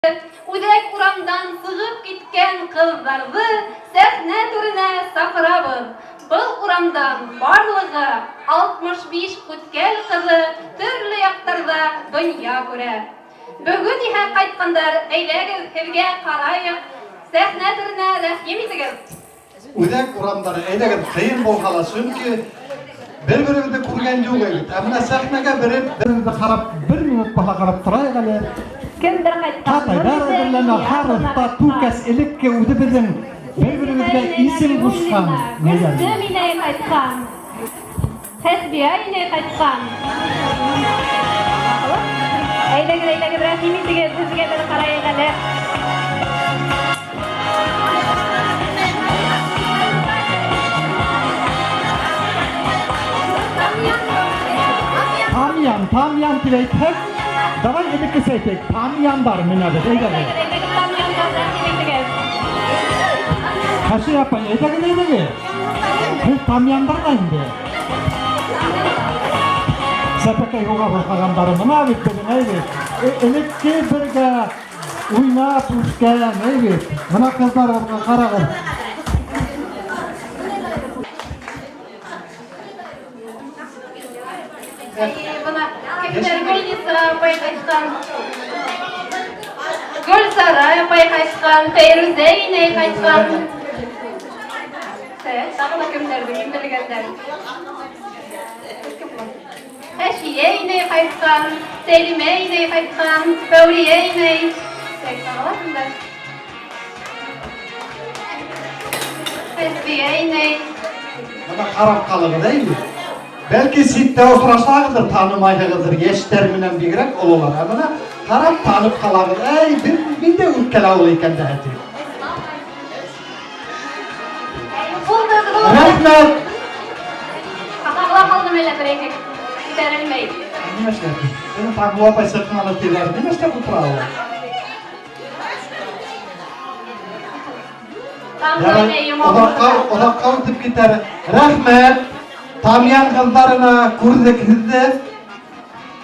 Үҙәк урамдан сығып киткән ҡыҙҙарҙы сәхнә түренә саҡырабыҙ. Был урамдан барлығы 65 Үткәл ҡыҙы төрлө яҡтарҙа донъя күрә. Бөгөн иһә ҡайтҡандар, әйҙәгеҙ, һеҙгә ҡарайыҡ, сәхнә түренә рәхим итегеҙ. Үҙәк урамдары, әйҙәгеҙ, ҡыйын булһа ла, сөнки бер-беребеҙҙе күргән юҡ бит. Ә менә сәхнәгә береп, беребеҙҙе ҡарап, бер минут булһа ҡарап торайыҡ әле. Кемдер ҡайтҡан? Ҡатайҙар әҙерләнә, һарыҫта, түкәс, элекке үҙебеҙҙең бер-беребеҙгә исем ҡушҡан ниләр. Гөлсөм инәй ҡайтҡан. Хәсбиә инәй ҡайтҡан. Әйҙәгеҙ, әйҙәгеҙ, рәхим итегеҙ, һеҙгә бер ҡарайыҡ әле. Тамьян, тамьян тип әйтһәк, давай элеккесә әйтәйек, тамьяндар менәбеҙ, әйҙәгеҙ. Әйҙәгеҙ, әйҙәгеҙ, тамьяндар, рәхим итегеҙ. Хәсиә апай, әйҙәгеҙ, әйҙәгеҙ. Һеҙ тамьяндар ҙа инде. Сәпәкәй һуға башлағандары мына бит беҙҙең, әй бит. Элекке бергә уйнап үҫкән, әй бит. Мына ҡыҙҙарыбыҙға ҡарағыҙ. Әйе, бына кемдер Гөлниса апай ҡайтҡан. Гөлсара апай ҡайтҡан, Фәйрүзә инәй ҡайтҡан. Тағы ла кемдәрҙе кем белгәндәр. Хәшиә инәй ҡайтҡан, Сәлимә инәй ҡайтҡан, Фәүриә инәй. Тағы ла кемдәр? Хәсбиә инәй. Бына ҡарап ҡалығыҙ, әйме? Бәлки ситтә осрашағыҙҙыр, танымайһығыҙҙыр, йәштәр менән бигерәк ололар. Ә бына ҡарап танып ҡалағыҙ. Әй, бер мин дә Үткәл ауылы икән дә тип. Булдыгыҙ. Рәхмәт. Ҡағыла ҡалдым әллә бер-ике күтәрелмәй. Нимә эшләп? Беҙҙең Таңһылыу апай сыҡманы тиҙәр. Нимә эшләп ултыра ул? Таңһылыу инәй Оҙаҡҡа, оҙаҡҡа үтеп китәр. Рәхмәт. Тамьян ҡыҙҙарына күрҙек һеҙҙе.